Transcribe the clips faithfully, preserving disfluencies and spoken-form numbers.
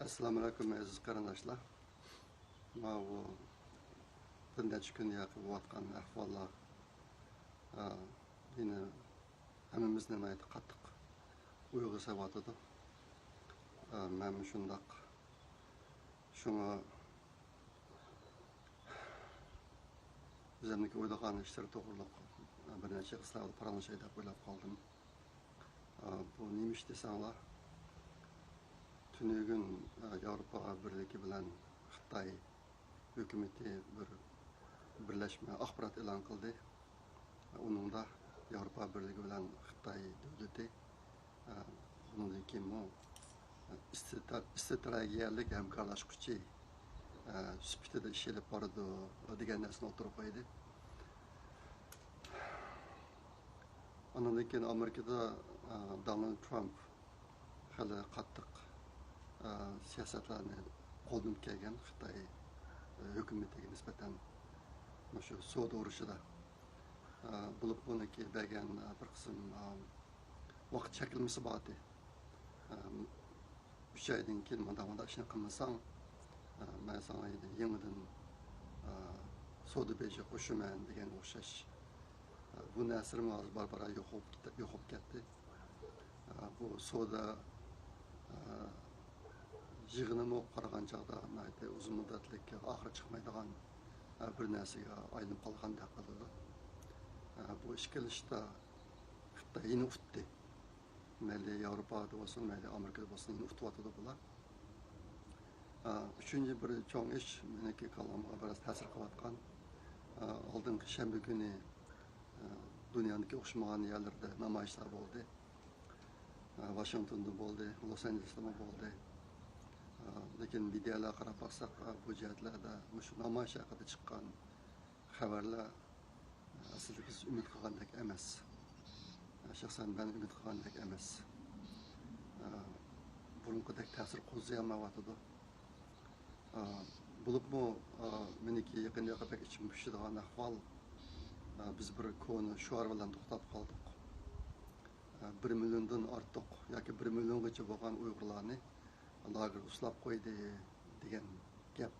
ئەسسالامۇ ئەلەيكۇم، ئەزىز قېرىنداشلار. ماۋۇ بىر نەچچە كۈن ياقى بولۇۋاتقان ئەھۋاللار، ئا، يەنە ھەممىمىزنى ناھايىتى قاتتىق ئويغا سېلىۋاتىدۇ. ئا، مەنمۇ شۇنداق. شۇڭا ئۆزۈمنىڭكى ئويلىغان ئىشلىرى توغرۇلۇق بىر نەچچە قىسلار پاراڭلىشاي دەپ ئويلاپ قالدىم. ئا، بۇ نېمە ئىش دېسەڭلار، تۈنۈگۈن، ئا، ياۋروپا بىرلىكى بىلەن خىتاي ھۆكۈمىتى بىر بىرلەشمە ئاخبارات ئېلان قىلدى. ئۇنىڭدا ياۋروپا بىرلىكى بىلەن خىتاي دۆلىتى، ئە، بۇنىڭدىن كېيىنمۇ، ئە، ئىسترا-، ئىستراتېگىيەلىك ھەمكارلاشقۇچى، ئە، سۈپىتىدە ئىش ئېلىپ بارىدۇ دېگەن نەرسىنى ئوتتۇرىغا قويدى. ئۇنىڭدىن كېيىن ئامېرىكىدا، ئە، دونالد ترامپ خېلى قاتتىق، ئە، سىياسەتلەرنى قوللىنىپ كەلگەن خىتاي، ئە، ھۆكۈمىتىگە نىسبەتەن مۇشۇ سودا ئۇرۇشىدا. ئە، بولۇپ بۇنىڭكى بەرگەن، ئە، بىر قىسىم، ئە، ۋاقىت چەكلىمىسى بار ئىدى. ئە، ئۈچ ئايدىن كېيىن مۇنداق، مۇنداق ئىشنى قىلمىساڭ، ئە، مەن ساڭا يەنە يېڭىدىن، ئە، سودا بېجى قوشىمەن دېگەنگە ئوخشاش. ئە، بۇ نەرسىلەرمۇ ھازىر بارا بارا يوقاپ كېتە-، يوقاپ كەتتى. ئە، بۇ سودا، ئە، يىغىنىمۇ قارىغان چاغدا ناھايىتى ئۇزۇن مۇددەتلىك، ئاخىرى چىقمايدىغان، ئە، بىر نەرسىگە ئايلىنىپ قالغاندەك قىلىدۇ. ئە، بۇ ئىش قىلىشتا خىتاي يەنە ئۇتتى. مەيلى ياۋروپادا بولسۇن، مەيلى ئامېرىكىدا بولسۇن، يەنە ئۇتۇۋاتىدۇ بۇلار. ئە، ئۈچىنچى بىر چوڭ ئىش، مېنىڭكى كاللامغا بىراز تەسىر قىلىۋاتقان، ئە، ئالدىنقى شەنبە كۈنى، ئە، دۇنيانىڭكى ئوخشىمىغان يەرلىرىدە نامايىشلار بولدى. ئە، ۋاشىنگتوندا بولدى، لوس ئانژېلېستىمۇ بولدى. ئە، لېكىن مېدىيالارغا قاراپ باقساق، ئە، بۇ جەھەتلەردە مۇشۇ نامايىش ھەققىدە چىققان خەۋەرلەر، ئە، ئەسلىدە بىز ئۈمىد قىلغاندەك ئەمەس. ئە، شەخسەن مەن ئۈمىد قىلغاندەك ئەمەس. ئە، بۇرۇنقىدەك تەسىر قوزغىيالمايۋاتىدۇ. ئا، بولۇپمۇ، ئا، مېنىڭكى يېقىندا بەك ئىچىم پۇشىدىغان ئەھۋال، ئا، بىز بىر كونا شوئار بىلەن توختاپ قالدۇق. ئا، بىر مىليوندىن ئارتۇق ياكى بىر مىليونغىچە بولغان ئۇيغۇرلارنى لاگېرغا سولاپ قويدى دېگەن گەپ.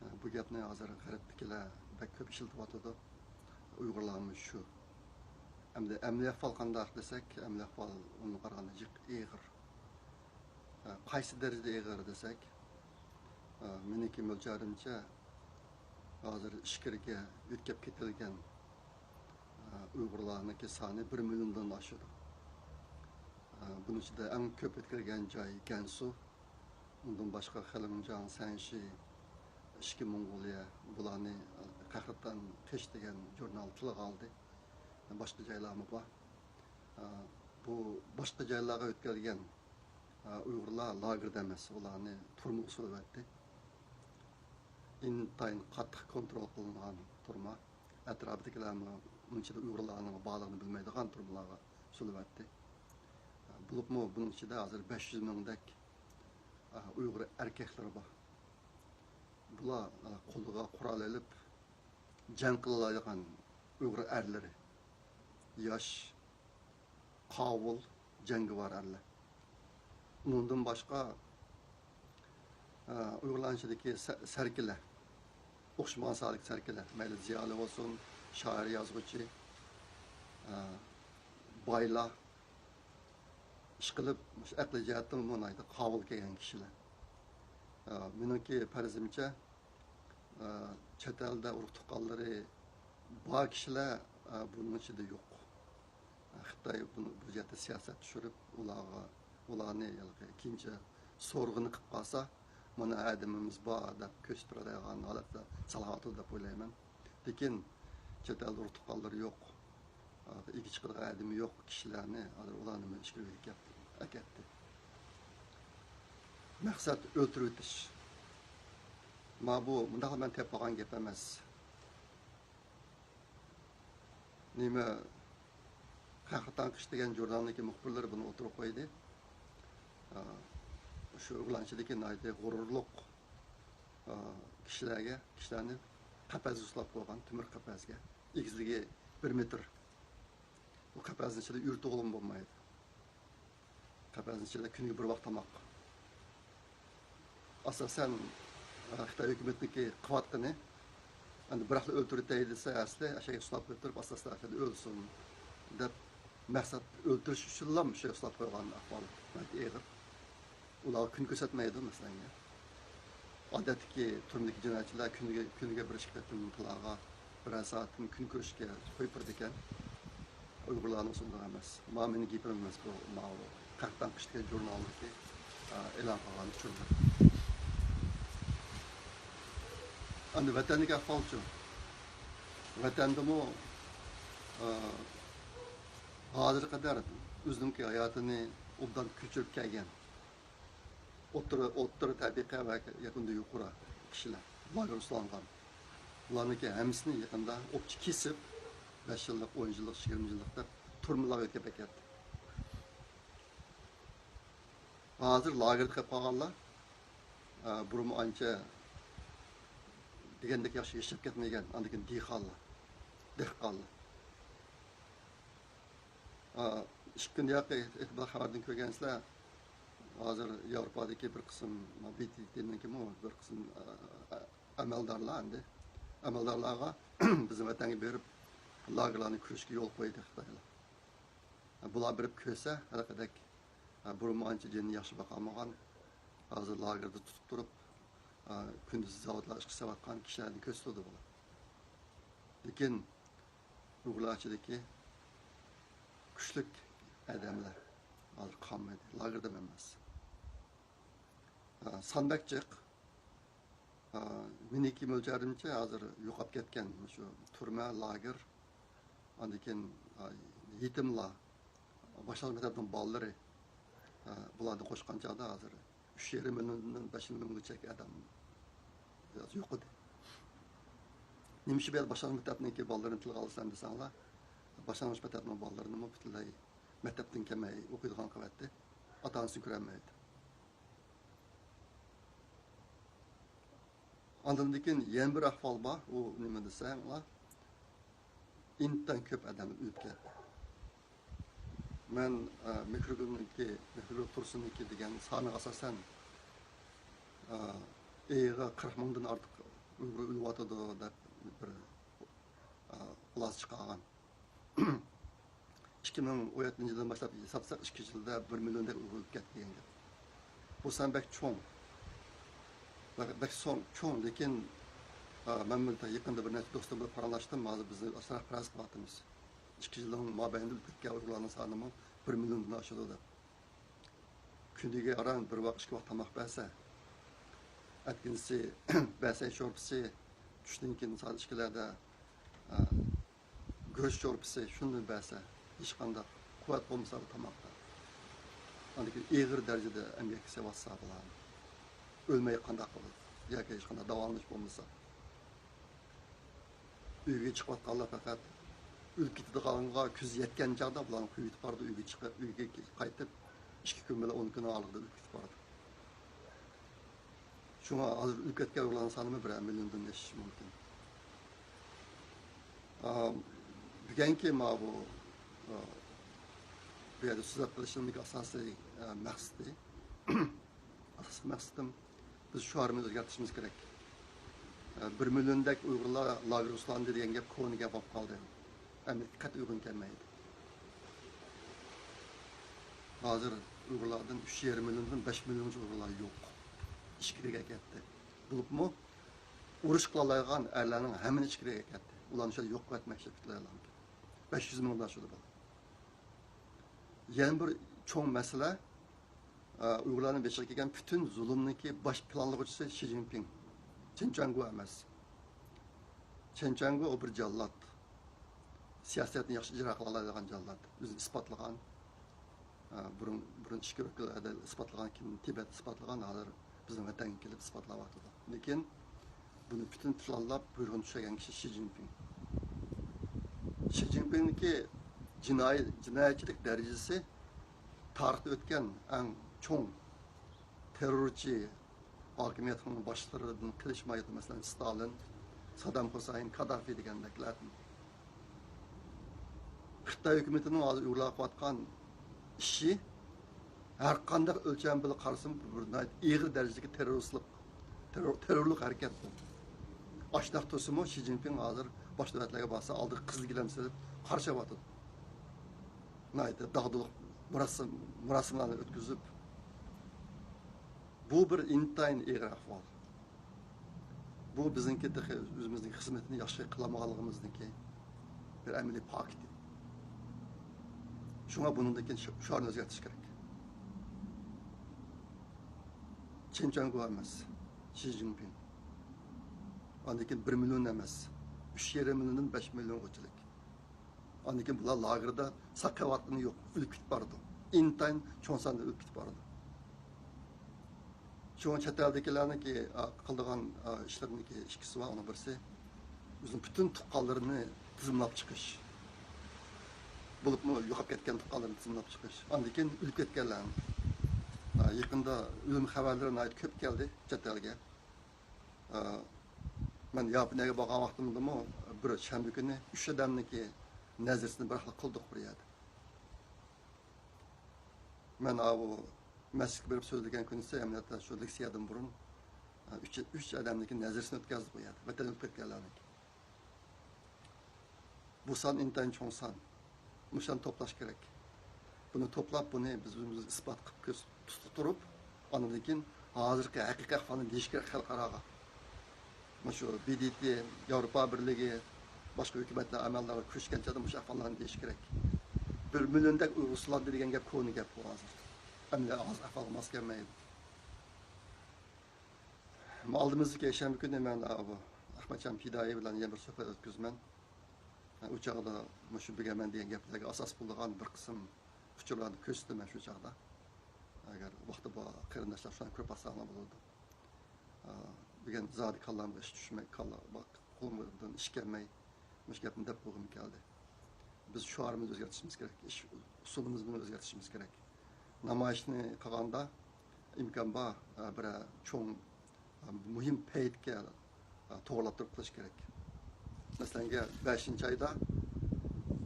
ئا، بۇ گەپنى ھازىر غەربتىكىلەر بەك كۆپ ئىشلىتىۋاتىدۇ. ئۇيغۇرلارمۇ شۇ. ئەمدى ئەمەلىي ئەھۋال قانداق دېسەك، ئەمەلىي ئەھۋال ئۇنىڭغا قارىغاندا جىق ئېغىر. ئە، قايسى دەرىجىدە ئېغىر دېسەك، ئە، مېنىڭكى مۆلچەرىمچە، ھازىر ئىچكىرىگە يۆتكەپ كېتىلگەن، ئە، ئۇيغۇرلارنىڭكى سانى بىر مىليوندىن ئاشىدۇ. ئە، بۇنىڭ ئىچىدە ئەڭ كۆپ يۆتكەلگەن جاي گەنسۇ، ئۇندىن باشقا خېلىڭجاڭ، سەنشى، ئىچكى موڭغۇلىيە، بۇلارنى، ئە، قەھرىتان قېشى دېگەن ژۇرنال تىلغا ئالدى. باشقا جايلارمۇ بار. ئە، بۇ باشقا جايلارغا يۆتكەلگەن ئۇيغۇرلار لاگېردا ئەمەس، ئۇلارنى تۈرمىگە سولىۋەتتى. ئىنتايىن قاتتىق كونترول قىلىنغان تۈرمە. ئەتراپىدىكىلەرمۇ ئۇنىڭ ئىچىدە ئۇيغۇرلارنىڭ بارلىقىنى بىلمەيدىغان تۈرمىلارغا سولىۋەتتى. بولۇپمۇ بۇنىڭ ئىچىدە ھازىر بەش يۈز مىڭدەك ئۇيغۇر ئەركەكلىرى بار. بۇلار قولىغا قورال ئېلىپ جەڭ قىلالايدىغان ئۇيغۇر ئەرلىرى. ياش، قاۋۇل، جەڭگىۋار ئەرلەر. ئۇنىڭدىن باشقا، ئە، ئۇيغۇرلارنىڭ ئىچىدىكى سە-، سەركىلە، ئوخشىمىغان ساھەدىكى سەركىلە، مەيلى زىيالىي بولسۇن، شائىر، يازغۇچى، ئە، بايلار، ئىشقىلىپ، مۇشۇ ئەقلىي جەھەتتىن ناھايىتى قاۋۇل كەلگەن كىشىلەر. ئە، مېنىڭكى پەرىزىمچە، ئە، چەت ئەلدە ئۇرۇق تۇغقانلىرى بار كىشىلەر، ئە، بۇنىڭ ئىچىدە يوق. ئە، خىتاي بۇنى، بۇ جەھەتتە سىياسەت چۈشۈرۈپ، ئۇلارغا، ئۇلارنى ھېلىقى كېيىنچە سورىغىنى قىلىپ قالسا، مانا ئادىمىمىز بار دەپ كۆرسىتىپ بېرىدىغان ھالەتتە سالاھىيەت دەپ ئويلايمەن. لېكىن چەت ئەلدە ئۇرۇق تۇغقانلىرى يوق. ئىگە چىقىدىغان ئادىمى يوق كىشىلەرنى ھازىر ئۇلارنى مەن ئىچكىرىگە ئەكەتتىم، ئەكەتتى. مەقسەت ئۆلتۈرۈۋېتىش. ما بۇ مۇنداق مەن تېپىپ ئالغان گەپ ئەمەس. نېمە، قەھرىتان قېشى دېگەن ژۇرنالنىڭكى مۇخبىرلىرى بۇنى ئوتتۇرىغا قويدى. ئا، شۇ ئۇيغۇرلارنىڭ ئىچىدىكى ناھايىتى غۇرۇرلۇق، ئا، كىشىلەرگە، كىشىلەرنى قەپەسكە سولاپ قويغان، تۆمۈر قەپەسكە. ئېگىزلىكى بىر مېتىر. بۇ قەپەسنىڭ ئىچىدە يۈرتۈۋالغىلى بولمايدۇ. قەپەسنىڭ ئىچىدە كۈنىگە بىر ۋاق تاماق. ئاساسەن، ئە، خىتاي ھۆكۈمىتىنىڭكى قىلىۋاتقىنى، ئەمدى بىراقلا ئۆلتۈرۈۋېتەي دېسە، ئەسلى ئەشەگە سۇناپ ئۆلتۈرۈپ، ئاستا-ئاستا ئەشەدە ئۆلسۇن دەپ، مەقسەت ئۆلتۈرۈش ئۈچۈنلا مۇشۇ سۇناپ قويغان ئەھۋال ناھايىتى ئېغىر. ئۇلارغا كۈن كۆرسەتمەيدۇ، مەسىلەن. ئادەتتىكى تۈرمىدىكى جىنايەتچىلەر كۈنىگە، كۈنىگە بىر ئىككى قېتىم تالاغا بىرەر سائەتتىن كۈن كۆرۈشكە قويۇپ بېرىدىكەن. ئۇيغۇرلارنىڭ ئۇسۇلى ئەمەس. مانا مېنىڭ گېپىم ئەمەس بۇ، ماۋۇ خەق تەنقىدى دېگەن ژۇرنالدىكى، ئا، ئېلان قىلغان ئۇچۇرلار. ئەمدى ۋەتەندىكى ئەھۋالچۇ؟ ۋەتەندىمۇ، ئا، ھازىرغا قەدەر ئۆزىنىڭكى ھاياتىنى ئوبدان كۆچۈرۈپ كەلگەن ئوتتۇرا، ئوتتۇرا تەبىقە ۋە ياكى ئۇندىن يۇقىرى كىشىلەر، لاگېرغا سولانغان. بۇلارنىڭكى ھەممىسىنى يېقىندا ئوپچە كېسىپ، بەش يىللىق، ئون يىللىق، يىگىرمە يىللىق دەپ تۈرمىلەرگە ئۆتكۈزۈپ ئەكەتتى. ھازىر لاگېردا قېلىپ قالغانلار، ئا، بۇرۇنمۇ ئانچە دېگەندەك ياخشى ياشاپ كەتمىگەن، ئاندىن كېيىن دېھقانلار، دېھقانلار. ئا، ئىككى كۈن ياقى ئېتىبار خەۋەردىن كۆرگەنسىلەر، ھازىر ياۋروپادىكى بىر قىسىم، بى تى تىنىڭكىمۇ بىر قىسىم، ئا، ئا، ئەمەلدارلار ئەمدى، ئەمەلدارلارغا بىزنىڭ ۋەتەنگە بېرىپ، لاگېرلارنى كۆرۈشكە يول قويدى خىتايلار. بۇلار بېرىپ كۆرسە، ھېلىقىدەك، بۇرۇنمۇ ئانچە جېنىنى ياخشى باقالمىغان، ھازىر لاگېردا تۇتۇپ تۇرۇپ، كۈندۈزى زاۋۇتلار ئىشقا سېلىۋاتقان كىشىلەرنى كۆرسىتىدۇ بۇلار. لېكىن ئۇيغۇرلار ئىچىدىكى كۈچلۈك ئادەملەر ھازىر قالمىدى، لاگېردىمۇ ئەمەس. سان بەك جىق. ئا، مېنىڭكى مۆلچەرلىرىمچە، ھازىر يوقاپ كەتكەن مۇشۇ تۈرمە، لاگېر، ئاندىن كېيىن، ئا، يېتىملار، باشلانغۇچ مەكتەپنىڭ بالىلىرى، ئا، بۇلارنى قوشقان چاغدا ھازىر ئۈچ يېرىم مىليوندىن بەش مىليونغىچە ئادەم يوق ئىدى. نېمە ئۈچۈن بۇ يەردە باشلانغۇچ مەكتەپنىڭكى بالىلىرىنى تىلغا ئالىسەن دېسەڭلار، باشلانغۇچ مەكتەپنىڭ بالىلىرىنىمۇ پۈتۈنلەي مەكتەپتىن كەلمەي ئوقۇيدىغان قىلىۋەتتى. ئاتا-ئانىسىنى كۆرەلمەيدۇ. ئاندىن كېيىن يەنە بىر ئەھۋال بار، ئۇ نېمە دېسەڭلار، ئىنتايىن كۆپ ئادەم ئۆلۈپ كەتتى. مەن، ئە، مېھرىگۈلنىڭكى، مېھرىگۈل تۇرسۇننىڭكى دېگەن سانىغا ئاساسەن، ئە، ئېيىغا قىرىق مىڭدىن ئارتۇق ئۇيغۇر ئۆلۈۋاتىدۇ دەپ بىر، ئە، خۇلاسە چىقارغان. ئىككى مىڭ ئون يەتتىنچى يىلدىن باشلاپ ھېسابلىساق، ئىككى يىلدا بىر مىليوندەك ئۇيغۇر ئۆلۈپ كەتتى دېگەن گەپ. بۇ سان بەك چوڭ. بەك، بەك سوڭ-، چوڭ، لېكىن، ئا، مەن بۇنى يېقىندا بىر نەچچە دوستۇم بىلەن پاراڭلاشتىم. ھازىر بىز ئاشۇنداق پەرەز قىلىۋاتىمىز. ئىككى يىلنىڭ مابەينىدە ئۆلۈپ كەتكەن ئۇيغۇرلارنىڭ سانىمۇ بىر مىليوندىن ئاشىدۇ دەپ. كۈنىگە ئاران بىر ۋاق، ئىككى ۋاق تاماق بەرسە، ئەتىگىنىسى بەسەي شورپىسى، چۈشتىن كېيىن سائەت ئىككىلەردە، ئا، گۆش شورپىسى، شۇنى بەرسە، ھېچقانداق قۇۋۋەت بولمىسا بۇ تاماقتا، ئاندىن كېيىن ئېغىر دەرىجىدە ئەمگەك سېۋاتسا بۇلار ئۆلمەي قانداق قىلىدۇ؟ ياكى ھېچقانداق داۋالىنىش بولمىسا. ئۆيگە چىقىۋاتقانلار پەقەت ئۆلۈپ كېتىدىغانغا كۆزى يەتكەن چاغدا بۇلارنى قويۇۋېتىپ بارىدۇ، ئۆيگە چىقىپ، ئۆيگە قايتىپ، ئىككى كۈن بىلەن ئون كۈن ئارىلىقىدا ئۆلۈپ كېتىپ بارىدۇ. شۇڭا ھازىر ئۆلۈپ كەتكەن ئۇيغۇرلارنىڭ سانىمۇ بىرەر مىليوندىن ئېشىشى مۇمكىن. ئا، بۈگۈنكى ماۋۇ، ئا، بۇ يەردە سۆزلەپ قېلىشىمدىكى ئاساسىي، ئا، مەقسىتى، ئاساسىي مەقسىتىم، بىز شوئارىمىزنى ئۆزگەرتىشىمىز كېرەك. ئا، بىر مىليوندەك ئۇيغۇرلار لاگېرغا سولاندى دېگەن گەپ كونا گەپ بولۇپ قالدى. ئەمەلىيەتكە قەتئىي ئۇيغۇن كەلمەيدۇ. ھازىر ئۇيغۇرلاردىن ئۈچ يېرىم مىليوندىن بەش مىليونغىچە ئۇيغۇرلار يوق. ئىچكىرىگە كەتتى. بولۇپمۇ ئۇرۇش قىلالايدىغان ئەرلەرنىڭ ھەممىنى ئىچكىرىگە كەتتى. ئۇلارنى شۇ يوق قىلىۋەتمەكچى پۈتۈنلەي. بەش يۈز مىڭدىن ئاشىدۇ بۇ. يەنە بىر چوڭ مەسىلە، ئە، ئۇيغۇرلارنىڭ بېشىغا كەلگەن پۈتۈن زۇلۇمنىڭكى باش پىلانلىغۇچىسى شى جىنپىڭ. چېن چۈەنگو ئەمەس. چېن چۈەنگو ئۇ بىر جاللات. سىياسەتنى ياخشى ئىجرا قىلالايدىغان جاللات. ئۆزىنى ئىسپاتلىغان. ئە، بۇرۇن، بۇرۇن ئىچكىرى ئۆلكىلەردە ئىسپاتلىغان، كېيىن تىبەتتە ئىسپاتلىغان، ھازىر بىزنىڭ ۋەتەنگە كېلىپ ئىسپاتلاۋاتىدۇ. لېكىن بۇنى پۈتۈن پىلانلاپ، بۇيرۇغىنى چۈشۈرگەن كىشى شى جىنپىڭ. شى جىنپىڭنىڭكى جىنايى، جىنايەتچىلىك دەرىجىسى تارىختا ئۆتكەن ئەڭ چوڭ تېررورچى ھاكىمىيەتنىڭ باشلىرىدىن قېلىشمايدۇ. مەسىلەن، ستالىن، سادام خۇسەين، كادافى دېگەندەكلەردىن. خىتاي ھۆكۈمىتىنىڭ ھازىر ئۇيغۇرلارغا قىلىۋاتقان ئىشى ھەر قانداق ئۆلچەم بىلەن قارىسىمۇ بىر ناھايىتى ئېغىر دەرىجىدىكى تېررورىستلىق تېررور، تېررورلۇق ھەرىكەت بۇ. ئاشۇنداق تۇرسىمۇ، شى جىنپىڭ ھازىر باشقا دۆلەتلەرگە بارسا، ئالدىغا قىزىل گىلەم سېلىپ قارشى ئالىۋاتىدۇ. ناھايىتى داغدۇغىلىق مۇراسىم، مۇراسىملارنى ئۆتكۈزۈپ، بۇ بىر ئىنتايىن ئېغىر ئەھۋال. بۇ بىزنىڭكى تېخى ئۆزىمىزنىڭ خىزمىتىنى ياخشى قىلالمىغانلىقىمىزنىڭكى بىر ئەمەلىي پاكىتى. شۇڭا بۇنىڭدىن كېيىن شو-، شوئارنى ئۆزگەرتىش كېرەك. چېن چۈەنگو ئەمەس، شى جىنپىڭ. ئاندىن كېيىن بىر مىليون ئەمەس، ئۈچ يېرىم مىليوندىن بەش مىليونغىچىلىك. ئاندىن كېيىن بۇلار لاگېردا ساقايۋاتقىنى يوق، ئۆلۈپ كېتىپ بارىدۇ. ئىنتايىن چوڭ ساندا ئۆلۈپ كېتىپ بارىدۇ. شۇڭا چەت ئەلدىكىلەرنىڭكى، ئا، قىلىدىغان، ئا، ئىشلىرىنىڭكى ئىككىسى بار. ئۇنىڭ بىرسى ئۆزىنىڭ پۈتۈن تۇغقانلىرىنى تىزىملاپ چىقىش. بولۇپمۇ يوقاپ كەتكەن تۇغقانلىرىنى تىزىملاپ چىقىش. ئاندىن كېيىن ئۆلۈپ كەتكەنلەرنى. ئا، يېقىندا ئۆلۈم خەۋەرلىرى ناھايىتى كۆپ كەلدى چەت ئەلگە. ئا، مەن ياپونىيەگە بارغان ۋاقتىمدىمۇ بىر شەنبە كۈنى ئۈچ ئادەمنىڭكى نەزىرىسىنى بىراقلا قىلدۇق بىر يەردە. مەن ئاۋۇ مەسچىتكە بېرىپ سۆزلىگەن كۈنىسى، ئەمەلىيەتتە شۇ لېكسىيەدىن بۇرۇن، ئۈچ، ئۈچ ئادەمنىڭكى نەزىرىسىنى ئۆتكەزدۇق بۇ يەردە، ۋەتەندىن ئۆتۈپ كەتكەنلەرنىڭكى. بۇ سان ئىنتايىن چوڭ سان. مۇشۇلارنى توپلاش كېرەك. بۇنى توپلاپ، بۇنى بىز ئۆزىمىز ئىسپات قىلىپ كۆز تۇتۇپ تۇرۇپ، ئاندىن كېيىن ھازىرقى ھەقىقىي ئەھۋالنى دېيىش كېرەك خەلقئاراغا. مۇشۇ ب د ت، ياۋروپا بىرلىكى، باشقا ھۆكۈمەتلەر ئەمەلدارلار كۆرۈشكەن چاغدا مۇشۇ ئەھۋاللارنى دېيىش كېرەك. بىر مىليوندەك ئۇيغۇر سۇلاندى دېگەن گەپ كونا گەپ بۇ ھازىر. ئەمدى ھازىر ئەھۋالغا ماس كەلمەيدۇ. ئالدىمىزدىكى يەكشەنبە كۈنى مەن، ئا، بۇ ئەخمەتجان پىدائىي بىلەن يەنە بىر سۆھبەت ئۆتكۈزىمەن. ئۇ چاغدا مۇشۇ بۈگۈن مەن دېگەن گەپلەرگە ئاساس بولىدىغان بىر قىسىم ئۇچۇرلارنى كۆرسىتىمەن شۇ چاغدا. ئەگەر ۋاقتى بار قېرىنداشلار شۇلارنى كۆرۈپ باقساڭلار بولىدۇ. ئا، بۈگۈن زادى كاللامغا ئىش چۈشمەي، كاللا، قولۇمدىن ئىش كەلمەي، مۇشۇ گەپنى دەپ بولغۇم كەلدى. بىز شوئارىمىزنى ئۆزگەرتىشىمىز كېرەك، ئىش ئۇسۇلىمىزنى ئۆزگەرتىشىمىز كېرەك. نامايىشنى قىلغاندا ئىمكان بار، ئا، بىرەر چوڭ، ئا، مۇھىم پەيتكە، ئا، توغرىلاپ تۇرۇپ قىلىش كېرەك. مەسىلەن، بەشىنچى ئايدا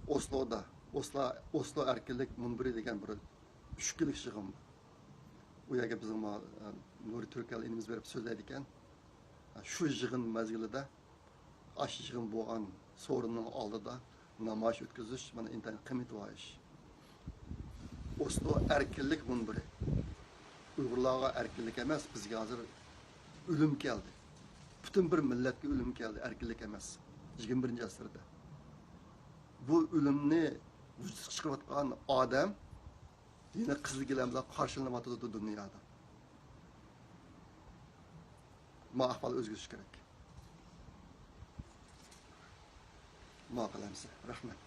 ئوسلودا، ئوسلو، ئوسلو ئەركىنلىك مۇنبىرى دېگەن بىر ئۈچ كۈنلۈك يىغىن بار. ئۇ يەرگە بىزنىڭ ما-، ئا، نۇرى تۈركەل ئىنىمىز بېرىپ سۆزلەيدىكەن. شۇ يىغىن مەزگىلىدە، ئاشۇ يىغىن بولغان سورۇننىڭ ئالدىدا نامايىش ئۆتكۈزۈش، مانا، ئىنتايىن قىممىتى بار ئىش. ئوسلو ئەركىنلىك مۇنبىرى. ئۇيغۇرلارغا ئەركىنلىك ئەمەس، بىزگە ھازىر ئۆلۈم كەلدى. پۈتۈن بىر مىللەتكە ئۆلۈم كەلدى، ئەركىنلىك ئەمەس. يىگىرمە بىرىنچى ئەسىردە. بۇ ئۆلۈمنى ۋۇجۇدقا چىقىرىۋاتقان ئادەم يەنە قىزىل گىلەم بىلەن قارشىلىنىۋاتىدۇ دۇنيادا. ما ئەھۋال ئۆزگىرىشى كېرەك. ماقۇل ئەمىسە. رەھمەت.